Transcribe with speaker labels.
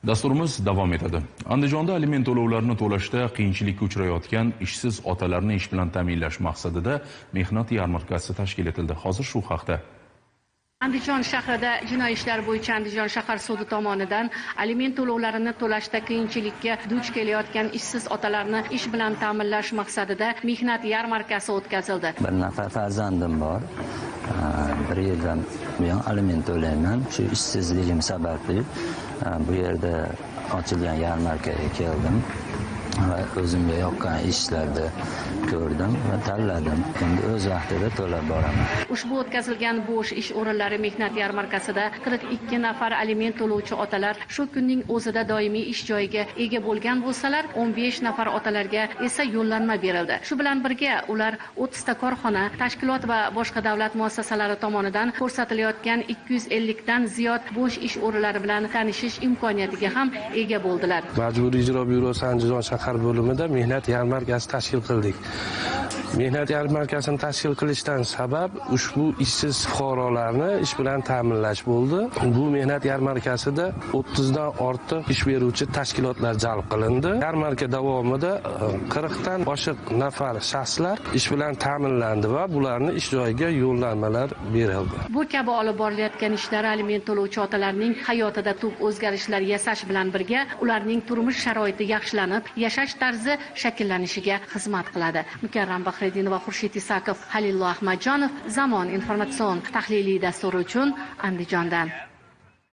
Speaker 1: Dasturimiz davom etadi. Andijonda aliment to'lovlarini to'lashda qiyinchilikka uchrayotgan ishsiz otalarni ish bilan ta'minlash maqsadida mehnat yarmarkasi tashkil etildi. Hozir shu haqda.
Speaker 2: Andijon shahrida jinoiy ishlar bo'yicha Andijon shahar sudi tomonidan aliment to'lovlarini to'lashda qiyinchilikka duch kelayotgan ishsiz otalarni ish bilan ta'minlash maqsadida mehnat yarmarkasi o'tkazildi.
Speaker 3: Bir nafar farzandim bor. Bir yildan buyon aliment to'layman. Shu ishsizligim sababli bu yerda ochilgan yarmarkaga keldim va o'zimga yoqqan ishlarni ko'rdim va tanladim. Endi o'z vaqtida to'lab boraman.
Speaker 2: Ushbu o'tkazilgan bo'sh ish o'rinlari mehnat yarmarkasida 42 nafar aliment to'lovchi otalar shu kunning o'zida doimiy ish joyiga ega bo'lgan bo'lsalar, 15 nafar otalarga esa yo'llanma berildi. Shu bilan birga ular 30 ta korxona, tashkilot va boshqa davlat muassasalari tomonidan ko'rsatilayotgan 250 dan ziyod bo'sh ish o'rinlari bilan tanishish imkoniyatiga ham ega bo'ldilar.
Speaker 4: Majburiy ijro byurosi Andijon shahar bo'limida mehnat yarmarkasi tashkil qildik. Mehnat yarmarkasini tashkil qilishdan sabab ushbu ishsiz fuqarolarni ish bilan ta'minlash bo'ldi. Bu mehnat yarmarkasida 30 dan ortiq ish beruvchi tashkilotlar jalb qilindi. Yarmarka davomida 40 dan oshiq nafar shaxslar ish bilan ta'minlandi va bularni ish joyiga yo'llanmalar berildi.
Speaker 2: Bu kabi olib borilayotgan ishlar aliment to'lovchi otalarning hayotida tub o'zgarishlar yasash bilan birga ularning turmush sharoiti yaxshilanib, yashash tarzi shakllanishiga xizmat qiladi. Mukarram Bahriddinova, Xurshid Isakov, Halillo Ahmadjonov, Zamon informatsion tahliliy dasturi uchun Andijondan.